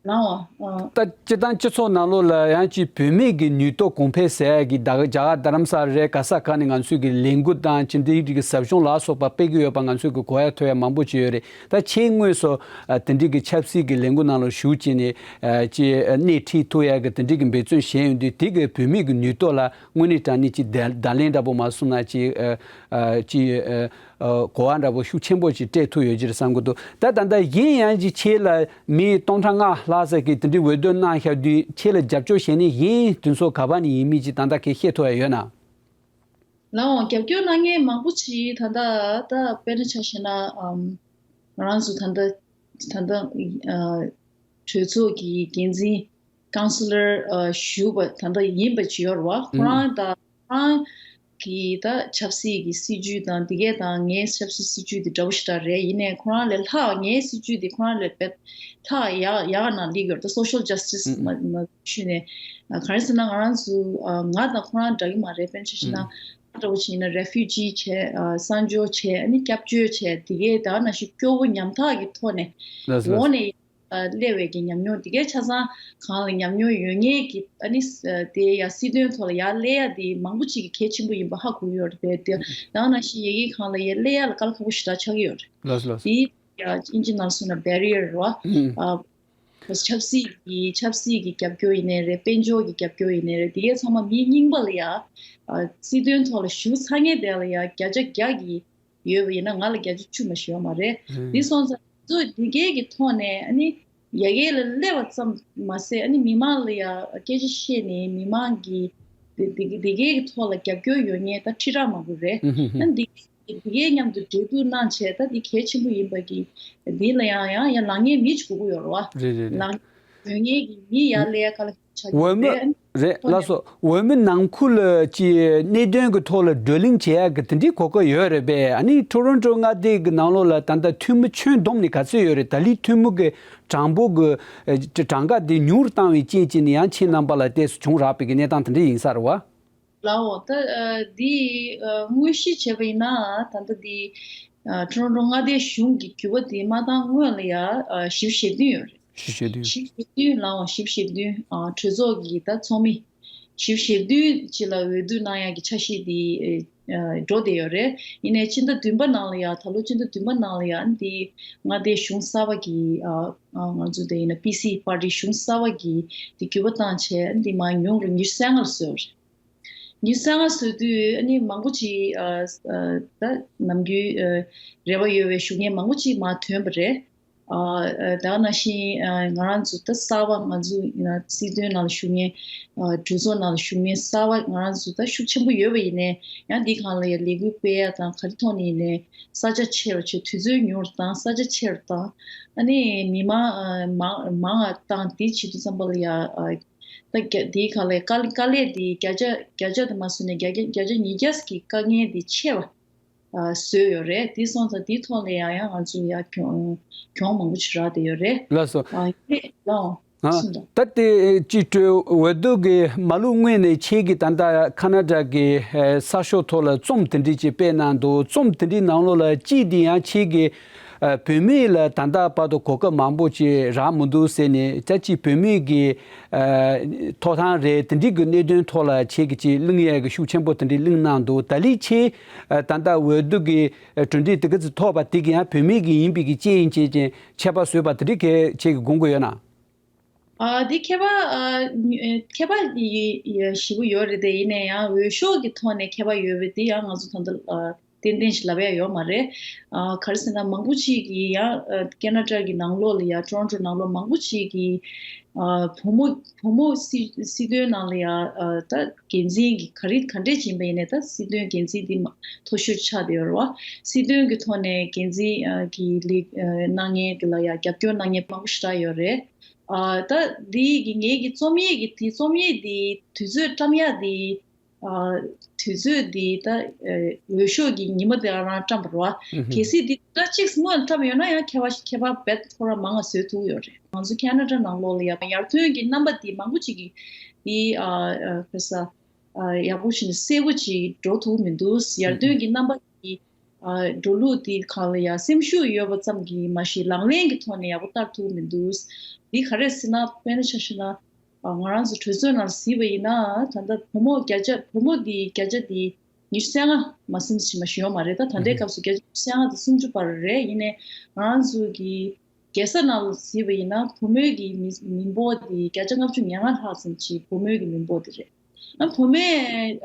ལའོ་ཨ། ད་སྤྱིར་བཏང་སྤྱི་ཚོགས་ནང་ལོགས་ལ་ཡང་ཅིག་བུད་མེད་ཀྱི་ནུས་སྟོབས་གོང་འཕེལ་ཟེར་ཡ་གི་ད་རྒྱ་གར་རྡ་རམ་ས་ལ་རེད། ག་ས་ག་ནས་ང་ཚོས་ཀྱི་ལས་འགུལ་དང་ཅི་འདྲའི་རིགས་ཀྱི་ཟབ་སྦྱོང་ལ་སོགས་པ་སྤེལ་གྱི་ཡོད་པ་ང་ཚོས་ཀྱི་གོ་ཡ་ཐོས་ཡ་མང་པོ་ཅིག་ཡོད་རེད། ད་ཆེས་དངོས་སུ་ཨ་དེ་འདྲའི་གི་ཆབ་སྲིད་ཀྱི་ལས་འགུལ་ནང་ལ་ཞུགས་བྱས་ནས་ཨ་ཅིག་ཨ་སྣེ་ཁྲིད་ཐུབ་ཡ་གི་དེ་འདྲའི་གི་འབད་བརྩོན་བྱས་ཡོང་དུས། དེ་གི་བུད་མེད་ཀྱི་ནུས་སྟོབས་ལ་དངོས་གནས་དྲང་གནས་ཅིག་བརྡ་བརྡ་ལན་འདྲ་པོ་མ་སོང་ན་ཅིག་ཨ་ཨ་ཅིག་ཨ་ཨ་གོ་བ་འདྲ་པོ་ཤུགས་ཆེན་པོ་ཅིག་སྤྲད་ཐུབ་ཡོད་ཀྱི་རེད་བསམ་གྱི་འདུག་ད་ད་ལྟ་གཞན་ཡང་ཅིག་ཁྱེད་ལ་མི་སྟོང་ཕྲག་ལྔ་ལྷག་ཙམ་གྱིས་དེ་འདྲའི་འོས་བསྡུ་གནང་བཞག་དུས། ཁྱེད་ལ་རྒྱབ་སྐྱོར་བྱེད་མཁན་གཞན་དེ་ཚོ་ག་པ་ནས་ཡིན་མིན་ཅིག་ད་ལྟ་ཁྱེད་ཤེས་ཐུབ་ཡ་ཡོད་ན། ལའོ། རྒྱབ་སྐྱོར་གནང་མཁན་མང་པོ་ཅིག་ད་ལྟ་ད་དཔེར་ན་ཆ་བཞག་ན་ཨམ་ང་རང་ཚོ་ད་ལྟ་ད་ལྟ་ཨ་གྲོས་ཚོགས་ཀྱི་འགན་འཛིན་ཀའུན་སི་ལར་ཨ་ཞུ་བ་ད་ལྟ་ཡིན་པ་ཅིག་ཡོད་རེད་བ། ཁོ་རང་ད་ཁོ་རང་གི་ད་ཆབ་སྲིད་ཀྱི་སྲིད་ཇུས་དང་དེ་གས་དང་ངའི་ཆབ་སྲིད་སྲིད་ཇུས་དེ་འདྲ་པོ་ཞེ་དྲག་རེད། ཡིན་ནའི་ཁོ་རང་ལས་ལྷག་ངའི་སྲིད་ཇུས་དེ་ཁོ་རང་ལས་དཔེ་ལྷག་ཡག་ཡག་ནང་སླེབས་ཡོད་རེད། ད་སོ་ཤལ་ཇ་སི་ཊི་སི་མ་མ་ཞུས་ནས་ཨ་ག་རེ་ཟེར་ན། ང་རང་ཚོ་ཨ་ང་དང་ཁོ་རང་འདྲ་གི་མ་རེད། དཔེར་ན་ཆ་བཞག་ན་ང་འདྲ་པོ་བྱས་ན་རེ་ཕུ་ཇི་བྱས། ཨ་གསར་འབྱོར་བྱས། ཨ་ནི་སྐྱབས་བཅོལ་བྱས། དེ་གས་ད་ནང་བཞིན་སྐྱོ་བོ་ཉམ་ཐག་གི་ཐོག་ནས་ལགས་སོ་ལགས་འོག་སོ། ནས་ཨ་སླེབས་པའི་གི་ཉམས་མྱོང་དེ་གས་ཆ་ཚང་གང་ལ་ཉམས་མྱོང་ཡོད་མཁན་གྱི་ཨ་ནི་ཨ་དེ་ཡ་སྲིད་དོན་ཐོག་ལ་ཡར་སླེབས་ཡ་དེ་མང་པོ་ཅིག་གི་གལ་ཆེན་པོ་ཡིན་པ་ཧ་གོ་ཡོད་རེད་པས། དེ་ད་ནང་བཞིན་ཡ་གི་གང་ལ་ཡར་སླེབས་ཡ་ལ་དཀའ་ལས་ཁག་པོ་ཞེ་དྲག་ཆགས་ཀྱི་ཡོད་རེད། ལགས་སོ་ལགས་སོ། དེ་ཡ་ཨིན་ཇི་ནང་གསུངས་ན་བེ་རི་ཡར་རེད་བ། ཨ་ཆབ་སྲིད་ཀྱི་ཆབ་སྲིད་ཀྱི་རྒྱབ་སྐྱོར་ཡིན་ནའི་རེད། དཔལ་འབྱོར་གྱི་རྒྱབ་སྐྱོར་ཡིན་ནའི་རེད། དེ་གས་ཚང་མ་མི་རྙིང་པ་ལ་ཡ་ཨ་སྲིད་དོན་ཐོག་ལ་ཞུགས་ཚར་མཁན་དེ་ལ་ཡ་བརྒྱ་ཆ་བརྒྱ་གི་ཡོད་པ་ཡིན་ན་ང་ལ་བརྒྱ་ཆ་བཅུ་མ་ཞིག་ཡོད་མ་རེད། རེད། འདི་སོང་ཙང་ཚོ་འདི་གས་ཀྱི་ཐོག་ནས་ཨ་ནི་ཡ་གི་ལ་སླེབས་པ་ཙམ་མ་ཟད། ཨ་ནི་མི་མང་ལ་ཡ་སྐད་ཆ་བཤད་ནས་མི་མང་གི་འདི་འདི་འདི་གས་ཀྱི་ཐོག་ལ་རྒྱབ་སྐྱོར་ཡོད་མཁན་ད་ཁྲི་ཕྲག་མང་པོ་རེད། ཨ་ནི་འདི་འདི་གས་མཉམ་དུ་འབྲེལ་གཏུག་གནང་བྱས། ད་འདི་གལ་ཆེན་པོ་ཡིན་པ་གི་འདི་ལ་ཡང་ཡང་ཡང་ལངས་མཁན་མི་ཅིག་དགོས་ཀྱི་ཡོད་རེད་བ། རེད་རེད་རེད། ལངས་ཡོད་མཁན་གྱི་མི་ཡར་སླེབས་ཡ་དཀའ་ལས་འོས་མི་རེད། ལགས་སོ། འོས་མི་ནང་ཁུལ་ལ་ཅིག་གནད་དོན་གྱི་ཐོག་ལ་བགྲོ་གླེང་བྱེད་ཡག་གི་དེ་འདྲའི་གོ་སྐབས་ཡོད་རེད་པས། ཨ་ནི་ཊོ་རོན་ཊོ་མངའ་སྡེ་གི་ནང་ལོགས་ལ་ད་ལྟ་འཐུས་མི་ཁྱོན་བསྡོམས་ནས་ག་ཚོད་ཡོད་རེད། ད་ལི་འཐུས་མི་གི་གྲངས་འབོར་གྱི་གྲངས་ཀ་དེ་ཉུང་རུ་བཏང་བའི་རྐྱེན་གྱིས་ནི་ཡང་ཁྱེད་རྣམ་པ་ལ་ཏོག་ཙམ་བྱུང་རག་པའི་གི་གནས་སྟངས་དེ་འདྲ་ཡིན་ས་རེད་བ། ལའོ། ད་ཨ་འདི་ཨ་དངོས་གཞི་བྱས་པ་ཡིན་ན་ད་ལྟ་འདི་ཨ་ཊོ་རོན་ཊོ་མངའ་སྡེ་གཞུང་གི་འགྱུར་བ་འདི་མ་བཏང་སྔོན་ལ་ཡ་ཨ་བཞི་བཅུ་ཞེ་བདུན་ཡོད་རེད། བཞི་བཅུ་ཞེ་བདུན། བཞི་བཅུ་ཞེ་བདུན། ལའོ། བཞི་བཅུ་ཞེ་བདུན། ཨ་གྲོས་ཚོགས་ཀྱི་ད་ཚོགས་མི་བཞི་བཅུ་ཞེ་བདུན་ཅིག་ལ་འོས་བསྡུ་གནང་ཡག་གི་འཆར་གཞི་འདི་ཨ་འགྲོ་བསྡད་ཡོད་རེད། ཡིན་ནའི་ཕྱི་ཟླ་བདུན་པ་ནང་ལ་ཡ་ད་ལོ་ཕྱི་ཟླ་བདུན་པ་ནང་ལ་ཡ་འདི་མངའ་སྡེ་གཞུང་གསར་པ་གི་ཨ་ཨ་ང་ཚོ་དེ་ཡིན་ན་པི་སི་པར་ཊི་གཞུང་གསར་པ་གིས་འདི་འགྱུར་བ་བཏང་བྱས་འདི་མར་ཉུང་རུ་ཉི་ཤུ་རྩ་ལྔ་ལ་བཟོས་ཡོད་རེད། ཉི་ཤུ་རྩ་ལྔ་བཟོས་དུས་ཨ་ནི་མང་པོ་ཅིག་ཨ་ཨ་ད་ནམ་རྒྱུན་ཨ་རེ་བ་ཡོད་པའི་བཞུགས་མཁན་མང་པོ་ཅིག་མར་ཐོན་པ་རེད། ཨ་ཨ་ད་ག་ནང་བཞིན་ཨ་ང་རང་ཚོ་ད་གསར་པ་ང་ཚོ་ཡིན་ན་སྲིད་དོན་ནང་ལ་ཞུགས་མཁན་ཨ་གྲོས་ཚོགས་ནང་ལ་ཞུགས་མཁན་གསར་པ་ང་རང་ཚོ་ད་ཤུགས་ཆེན་པོ་ཡོད་པ་ཡིན་ནའི་ཡང་འདི་སྒང་ལ་ཡ་ལས་འགུལ་སྤེལ་ཡ་དང་ག་རེ་ཐོག་ནས་ཡིན་ནའི་ས་ཆ་ཆེ་རུ་ཆེ་དུས་ཚོད་ཉུང་རུ་བཏང་། ས་ཆ་ཆེ་རུ་བཏང་། ཨ་ནི་མི་མང་ཨ་མང་མང་ང་བཏང་། དེ་བྱེད་དུས་ཙམ་པ་ལ་ཡ་ཨ། ད་རྒྱ་དེའི་ཁ་ལས་དཀའ་དཀའ་ལས་དེ་བརྒྱ་ཆ་བརྒྱ་ཆ་དེ་མ་བཟོས་ནས་བརྒྱ་ཆ་བརྒྱ་ཆ་ཉིས་བརྒྱ་གི་དཀའ་ངལ་དེ་ཆེ་བ་ཨ་བཟོས་ཡོད་རེད། དེ་སོང་ཙང་དེའི་ཐོག་ལ་ཡང་ཡང་ང་ཚོ་ཡ་གྱོང་གྱོང་མང་པོ་ཞིག་རག་བསྡད་ཡོད་རེད། ལགས་སོ། ཨ་ཡིན་ལགས། ཨ་གསུངས་དང་། ད་དེ་སྤྱི་འཐུས་འོས་བསྡུ་གི་མ་ལུགས་དངོས་ནས་ཁྱེད་ཀྱིས་ད་ལྟ་ཁ་ན་ཌ་གི་ཨ་གསར་ཤོག་ཐོག་ལ་རྩོམ་དེ་འདྲ་ཅིག་སྤེལ་གནང་འདུག་རྩོམ་དེ་འདྲའི་ནང་ལོགས་ལ་གཅིག་དེ་ཡང་ཁྱེད་ཀྱིས་ ཨ་བུད་མེད་ལ་ད་ལྟ་བར་དུ་གོ་སྐབས་མང་པོ་ཅིག་རག་མི་འདུག་ཟེར་ནས། ད་ཅིག་བུད་མེད་ཀྱི་ཨ་ཐོབ་ཐང་རེད། དེ་འདྲའི་གི་གནད་དོན་ཐོག་ལ་ཁྱེད་ཀྱིས་ཅིག་གླེང་ཡས་ཀྱི་ཤུགས་ཆེན་པོ་དེ་འདྲའི་གླེང་གནང་འདུག། ད་ལན་ཁྱེད་ཨ་ད་ལྟ་འོས་བསྡུ་གི་ཨ་གྲུབ་འབྲས་དེ་ག་ཚོད་ཐོབ་པ་དེ་གི་ཡང་བུད་མེད་ཀྱི་ཡིན་པའི་གི་རྐྱེན་ཡིན་བྱས་ཀྱི་ཆད་པ་བཟོས་པ་དེ་འདྲའི་གི་ཁྱེད་ཀྱིས་དགོངས་ཀྱི་ཡོད་ན། ཨ་འདི་ཁྱད་པར་ཨ་ཉུ་ཨ་ཁྱད་པར་ཡི་ཡི་ཞེ་པོ་ཡོད་རེད་དེ། ཡིན་ནའི་ཡང་འོས་ཤོག་གི་ཐོག་ནས་ཁྱད་པར་ཡོད་པ་དེ་ཡང་ང་ཚོ་ད་ལྟ་ཨ་ཏན་ཏན་ཞིག་ལབ་ཡ་ཡོད་མ་རེད། ཨ་ག་རེ་ཟེར་ན། མང་པོ་ཅིག་གིས་ཡང་ཨ་ཁེ་ན་ཌ་གི་ནང་ལོགས་ལ་ཡ། ཊོ་རོན་ཊོ་ནང་ལོགས་མང་པོ་ཅིག་གིས་ཨ་བུ་མོ་བུ་མོ་སྲིད་སྲིད་དོན་ནང་ལ་ཡ་ཨ་ད་འགན་འཛིན་གྱི་ག་རེ་ག་འདྲས་ཅིག་ཡིན་པ་ཡིན་ནའི། ད་སྲིད་དོན་འགན་འཛིན་འདི་མ་མཐོ་ཤོས་ཆགས་བསྡད་ཡོད་རེད་བ། སྲིད་དོན་གྱི་ཐོག་ནས་འགན་འཛིན་ཨ་གྱི་ལས་ཨ་གནང་མཁན་དེ་ལ་ཡ་རྒྱབ་སྐྱོར་གནང་མཁན་མང་པོ་ཞེ་དྲག་ཡོད་རེད། ཨ་ད་འདི་གི་ངེད་ཀྱི་རྩོམ་ཡིག་གི་དེ། རྩོམ་ཡིག་འདི་དུས་ཚོད་བཀྲམ་ཡག་འདི་ཨ་དུས་ཚོད་འདི་ད་ཨ་འོས་ཤོག་གི་ཉི་མ་དེ་རང་བཀྲམ་པ་རེད་བ། ཨུ་ཧུམ། གལ་སྲིད་འདི་ཟླ་གཅིག་སྔོན་བཀྲམ་ཡོད་ན་ཡང་ཁྱད་པར་ཁྱད་པར་རྦད་ཁོ་རང་མང་ང་བཟོ་ཐུབ་ཡོད་རེད། ང་ཚོ་ཁེ་ན་ཌ་ནང་ལོགས་ལ་ཡ་ཡར་ཐོན་གྱི་རྣམ་པ་འདི་མང་པོ་ཅིག་གིས་འདི་ཨ་ཨ་ཁ་ས་ཨ་ཡག་པོ་བྱས་ནས་གསལ་པོ་ཅིག་འགྲོ་ཐུབ་མི་འདུག། ཡར་ཐོན་གྱི་རྣམ་པ་འདི་ཨ་འགྲོ་ལུགས་དེ་སྒང་ལ་ཡ་སེམས་ཤུགས་ཡོད་པ་ཙམ་གྱིས་མ་གཞི་ལག་ལེན་གྱི་ཐོག་ནས་ཡག་པོ་བསྟར་ཐུབ་མི་འདུག། འདི་ག་རེ་ཟེར་ན། དཔེར་ན་ཆ་བཞག་ན། ཨ་ང་རང་ཚོ་གྲོས་ཚོགས་ནང་གཟིགས་པ་ཡིན་ན། ད་ལྟ་བུ་མོ་བརྒྱ་ཆ་བུ་མོ་འདི་བརྒྱ་ཆ་འདི་ཉི་ཤུ་རྩ་ལྔ་མ་ཟིན་ཞིག་མ་ཞིག་ཡོད་མ་རེད། ད་ད་ལྟའི་སྐབས་སུ་བརྒྱ་ཆ་ཉི་ཤུ་རྩ་ལྔ་དང་སུམ་ཅུ་བར་རེད། ཡིན་ནའི་ང་རང་ཚོ་གི་རྒྱལ་ས་ནང་ལ་གཟིགས་པ་ཡིན་ན། བུ་མོའི་གི་མི་མི་འབོར་དེ་བརྒྱ་ཆ་ལྔ་བཅུ་ང་ལྔ་ལྷག་ཙམ་ཅིག་བུ་མོའི་གི་མི་འབོར་དེ་རེད། ཨ་བུ་མོས་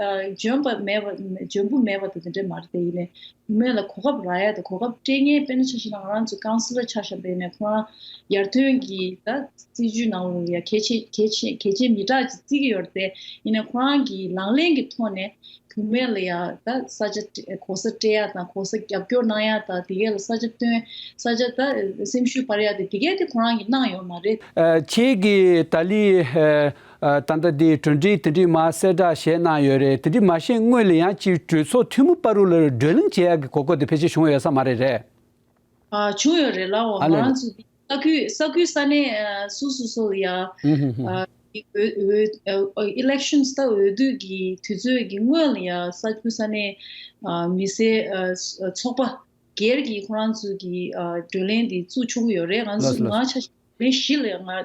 ཨ་འཇོན་པ་མེད་པ། འཇོན་པོ་མེད་པ་དེ་དེ་འདྲས་མ་རེད་དེ། ཡིན་ནའི་བུ་མོ་ལ་གོ་སྐབས་རག་ཡ་དང་གོ་སྐབས་སྤྲད་མཁན། དཔེར་ན་ཆ་བཞག་ན་ང་རང་ཚོ་ཀའུན་སི་ལར་ཆ་བཞག་པ་ཡིན་ནའི། ཁོ་རང་ཡར་ཐོན་གྱི་ད་སྲིད་ཇུས་ནང་ལ་ཡ་གལ་ཆེ་གལ་ཆེ་གལ་ཆེ་མི་དྲག་ཅིག་བརྩི་གི་ཡོད་རེད་དེ། ཡིན་ནའི་ཁོ་རང་གི་ལག་ལེན་གྱི་ཐོག་ནས་བུ་མོ་ལ་ཡ་ད་ས་ཆ་སྤྲད་གོ་ས་སྤྲད་ཡ་དང་། གོ་ས་རྒྱབ་སྐྱོར་གནང་ཡ་དང་། དེ་གས་ལ་ས་ཆ་བཏོན། ས་ཆ་ད་སེམས་ཤུགས་སྤར་ཡ་དེ་དེ་གས་དེ་ཁོ་རང་གིས་གནང་ཡོད་མ་རེད། ཨ་ཁྱེད་ཀྱིས་ད་ལི་ཨ་ཨ་ད་ལྟ་དེ་གྲུབ་འབྲས་དེ་འདྲས་མར་གསལ་བསྒྲགས་བྱས་གནང་ཡོད་རེད། དེ་འདྲས་མ་བྱས་སྔོན་ལ་ཡང་ཅིག་གྲོས་ཚོགས་འཐུས་མི་བར་དུ་ལ་བགྲོ་གླེང་བྱེད་ཡག་གི་གོ་སྐབས་དེ་ཕལ་ཆེར་བྱུང་ཡོད་ས་མ་རེད། རེད། ཨ་བྱུང་ཡོད་རེད་ལགས། འོ། ཨ་ང་ལས། རང་ཚོ་འདི་ས་ཁུལ་ས་ཁུལ་ས་གནས་ཨ་སོ་སོ་སོ་ལ་ཡ་ཨུ་ཧུ་ཧུ། ཨ་འོས་འོས་ཨ་ཨི་ལེག་ཤན་ད་འོས་བསྡུ་གི་དུས་ཚོད་ཀྱི་སྔོན་ལ་ཡ་ས་ཁུལ་ས་གནས་ཨ་མི་སེར་ཨ་ཚོགས་པ་སྒེར་གྱིས་ཁོ་རང་ཚོ་གི་ཨ་བགྲོ་གླེང་འདི་བཙུགས་ཆོག་གི་ཡོད་རེད། ང་ཚོ་ལགས་སོ། ང་ཆ་བཞག་ན་བགྲོ་གླེང་བཞི་ལ་ང་ཨ་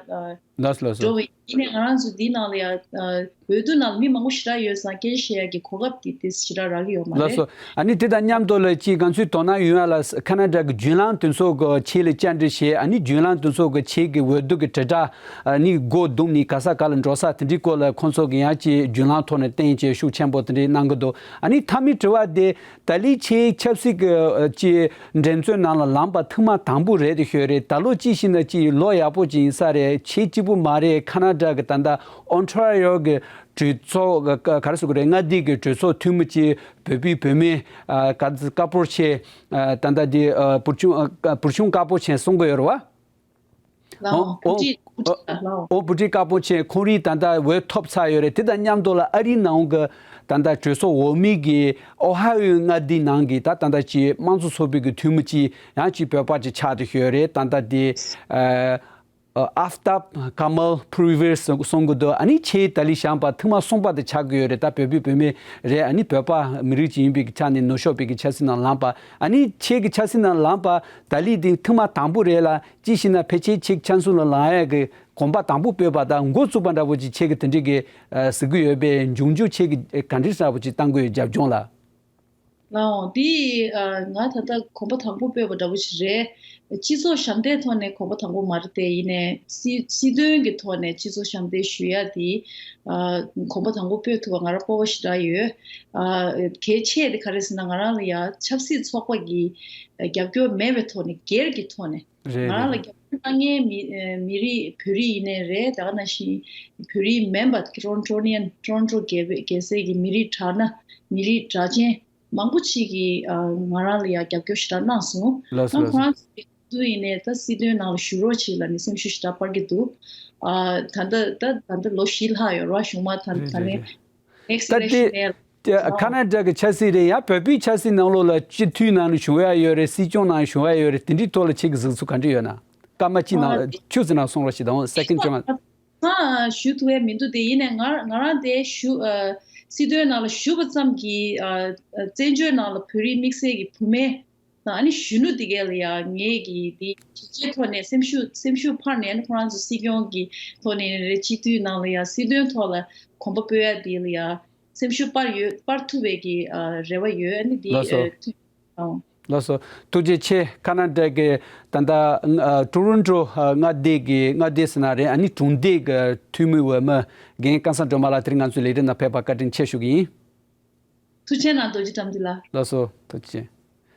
ལགས་སོ། ལགས་སོ། འགྲོ་བ་ཡིན་ནའི་ང་རང་ཚོ་འདི་ནང་ལ་ཡ་ཨ་འོས་བསྡུ་ནང་ལ་མི་མང་པོ་ཞེ་དྲག་ཡོད་ཙང་། སྐད་ཆ་བཤད་ཡ་གི་གོ་སྐབས་དེ་དེ་ཞེ་དྲག་རག་གི་ཡོད་མ་ལགས་རེད། སོ། ཨ་ནི་དེ་དང་མཉམ་དུ་ལ་ཅིག་ང་ཚོའི་དོ་སྣང་ཡོང་ཡ་ལ། ཁ་ན་ཌ་གི་བརྒྱུད་ལམ་དེ་ཚོ་གི་ཆེད་ལ་བཅར་འདྲི་བྱས། ཨ་ནི་བརྒྱུད་ལམ་དེ་ཚོ་གི་ཆེད་ཀྱི་འོས་བསྡུ་གི་དྲིལ་བསྒྲགས་ཨ་ནི་སྒོ་བརྡུངས་ནས་ག་ས་ག་ལ་འགྲོ་ས་དེ་འདྲའི་སྐོར་ལ་ཁོང་ཚོ་གི་ཡང་ཅིག་བརྒྱུད་ལམ་ཐོག་ནས་བསྟན་བྱས་ཤུགས་ཆེན་པོ་དེ་འདྲའི་གནང་གི་འདུག། ཨ་ནི་མཐའ་མའི་དྲི་བ་དེ། ད་ལི་ཁྱེད་ཆབ་སྲིད་ཀྱི་ཨ་ཅིག་འགྲན་རྩོད་ནང་ལ་ལངས་པ་ཐེངས་མ་དང་པོ་རེད་དེ་ཤོད་རེད། ད་ལོ་ཅི་ཞིག་ན་ཅིག་ལོ་ཡག་པོ་ཅིག་ཡིན་ས་རེད། ཁྱེད་གཅིག་པུ་མ་རེད། ཁ་ན་ཌ་གི་ད་ལྟ་ཨོན་ཊ་རི་ཡོ་གི་གྲོས་ཚོགས་ག་ག་རེ་ཟེར་དགོས་རེད། མངའ་སྡེ་གི་གྲོས་ཚོགས་འཐུས་མི་གཅིག་བོད་པའི་བུད་མེད་ཨ་ག་དཀར་པོ་ཆེ་ཨ་ད་ལྟ་དེ་ཨ་བུ་ཆུང་ཨ་བུ་ཆུང་དཀར་པོ་ཆེ་གསུང་གི་ཡོད་རེད་བ། ལའོ། ཨོ་བུ་ཁྲིད་བུ་ཁྲིད་ལའོ། ཨོ་བུ་ཁྲིད་དཀར་པོ་ཆེ་ཁོང་རིགས་ད་ལྟ་འོས་ཐོབ་ཚར་ཡོད་རེད། དེ་དང་མཉམ་དུ་ལ་ཨ་རིའི་ནང་གི་ད་ལྟ་གྲོས་ཚོགས་འོག་མའི་གི་ཨོ་ཧའི་ཡོ་མངའ་སྡེའི་ནང་གི་ད་ད་ལྟ་ཅིག་དམངས་གཙོ་ཚོགས་པའི་གི་འཐུས་མི་ཅིག་ཡང་ཅིག་བོད་པ་ཅིག་ཆགས་བསྡད་ཡོད་རེད། ད་ལྟ་དེ་ཨ། ཨ་ཨབ་ཏབ་ཀ་མལ་པུ་རི་ཝེར་གསུང་གི་འདུག། ཨ་ནི་ཁྱེད་ད་ལི་བཞེངས་པ་ཐེངས་མ་གསུམ་པ་དེ་ཆགས་ཀྱི་ཡོད་རེད། ད་བོད་པའི་བུད་མེད་རེད། ཨ་ནི་བོད་པ་མི་རིགས་ཅིག་ཡིན་པའི་ཆ་ནས་ནུབ་ཕྱོགས་པའི་ཆབ་སྲིད་ནང་ལངས་པ། ཨ་ནི་ཁྱེད་ཀྱི་ཆབ་སྲིད་ནང་ལངས་པ་ད་ལི་དེ་ཐེངས་མ་དང་པོ་རེད་ལ། ཅི་ཞིག་ན་ཕལ་ཆེར་ཁྱེད་ཆབ་སྲིད་ནང་ལངས་ཡག་གི་གོམ་པ་དང་པོ་སྤོས་པ་དང་འགོ་བཙུགས་པ་འདྲ་པོ་ཅིག་ཁྱེད་ཀྱི་དེ་འདྲའི་གི་ཨ་གཟིགས་ཀྱི་ཡོད་པས། མཇུག་མཇུག་ཁྱེད་ཀྱི་ག་འདྲའི་འདྲ་པོ་ཅིག་བཏང་གི་ཡོད། རྒྱབ་ལྗོངས་ལ། ལའོ། འདི་ཨ་ང་ད་ལྟ་གོམ་པ་དང་པོ་སྤོས་པ་འདྲ་པོ་ཞིག་རེད། སྤྱི་ཚོགས་ཞབས་འདེགས་ཐོག་ནས་གོམ་པ་དང་པོ་མ་རེད་དེ། ཡིན་ནའི་སྲིད་སྲིད་དོན་གྱི་ཐོག་ནས་སྤྱི་ཚོགས་ཞབས་འདེགས་ཞུ་ཡ་འདི་ཨ་གོམ་པ་དང་པོ་སྤོས་ཐུབ་པ་ང་རང་སྤོབས་པ་ཞེ་དྲག་ཡོད། ཨ་གལ་ཆེ་དེ་ག་རེ་ཟེར་ན། ང་རང་ལ་ཡ་ཆབ་སྲིད་ཚོགས་པ་གི་རྒྱབ་སྐྱོར་མེད་པའི་ཐོག་ནས། སྒེར་གྱི་ཐོག་ནས། རེད་ང་རང་ལ་རེད་རྒྱབ་སྐྱོར་གནང་མཁན་མི་ཨ་མི་རིགས་བོད་རིགས་ཡིན་ནའི་རེད། ད་ག་ནང་བཞིན་བོད་རིགས་མིན་པ་ཊོ་རོན་ཊོ་ནི་ཡན། ཊོ་རོན་ཊོ་རྒྱལ་རྒྱལ་སའི་གི་མི་རིགས་དྲག་སྣ། མི་རིགས་གྲགས་ཅན་མང་པོ་ཅིག་གིས་ཨ་ང་རང་ལ་ཡ་རྒྱབ་སྐྱོར་ཞེ་དྲག་གནང་སོང་། ལགས་སོ། ང་ལགས་སོ། ཁོ་རང་ཚོའི་དུས་ཡིན་ནའི་ད་སྲིད་དོན་ནང་ལ་ཞུགས་རོགས་བྱེད་ལབ་ནས་སེམས་ཤུགས་ཞེ་དྲག་སྤར་གྱི་འདུག། ཨ་ད་ལྟ་ད་ད་ལྟ་ལོ་བཞི་ལྷག་ཡོད་རེད་བ། གཞུང་མང་ད་རེད་ད་རེད་ལན་རེད། ནེག་སི་ད་ཨི་ལེག་ཤན་དེ་ནས། ད་ཁ་ན་ཌ་གི་ཆབ་སྲིད་རེད། ཡང་བོད་པའི་ཆབ་སྲིད་ནང་ལོགས་ལ་སྤྱི་འཐུས་ནང་ནས་བྱུང་ཡ་ཡོད་རེད། སྲིད་སྐྱོང་ནང་བྱུང་ཡ་ཡོད་རེད། དེ་འདྲའི་ཐོག་ལ་ཁྱེད་ཀྱི་གཟིགས་ཚུལ་ག་འདྲ་ཡོད་ན། སྐར་མ་གཅིག་ནང་ཨ་ཆུ་ཚོད་ནང་གསུང་རོགས་བྱེད་དང་། སེ་ཀེན་ཌི་བཅོ་ལྔ། ང་ཞུ་ཐུབ་ཡ་མི་འདུག་སྟེ། ཡིན་ནའི་ང་ང་རང་དེ་ཞུ་ཨ་སྲིད་དོན་ནང་ལ་ཞུགས་པ་ཙམ་གྱིས་ཨ་ཨ་བཙན་བྱོལ་ནང་ལ་བོད་རིགས་དམིགས་བསལ་གྱི་བུད་མེད་ ད་ཨ་ནི་གཞོན་ནུ་དེ་གས་ལ་ཡ་ངས་ཀྱི་དེ་གཞིས་བྱེས་ཐོག་ནས་སེམས་ཤུགས་སེམས་ཤུགས་འཕར་ནས་ཨ་ནི་ཁོ་རང་ཚོ་སྲིད་སྐྱོང་གི་ཐོག་ནས་རེད། སྤྱི་འཐུས་ནང་ལ་ཡ་སྲིད་དོན་ཐོག་ལ་གོམ་པ་སྤོས་ཡ་དེ་ལ་ཡ་སེམས་ཤུགས་སྤར་ཡོད་སྤར་ཐུབ་པའི་གི་ཨ་རེ་བ་ཡོད། ཨ་ནི་དེ་ལགས་སོ། ཨ་ཐུ་ཨང་། ལགས་སོ། ཐུགས་རྗེ་ཆེ། ཁ་ན་ཌ་གི་ད་ལྟ་ཨ་ཊོ་རོན་ཊོ་ཨ་མངའ་སྡེ་གི་མངའ་སྡེ་ཟེར་ན་རེད། ཨ་ནི་གྲོང་སྡེ་གི་འཐུས་མི་འོས་མི་རྒན་སྐལ་བཟང་སྒྲོལ་མ་ལགས་དེ་རིང་ང་ཚོའི་ལས་རིམ་ནང་ཕེབས་པར་བཀའ་དྲིན་ཆེ་ཞུ་གི་ཡིན། ཐུགས་རྗེ་གནང་རྡོ་རྗེ་ཀྲམ་ཏི་ལགས། ལགས་སོ། ཐུགས་རྗེ་ཆེ།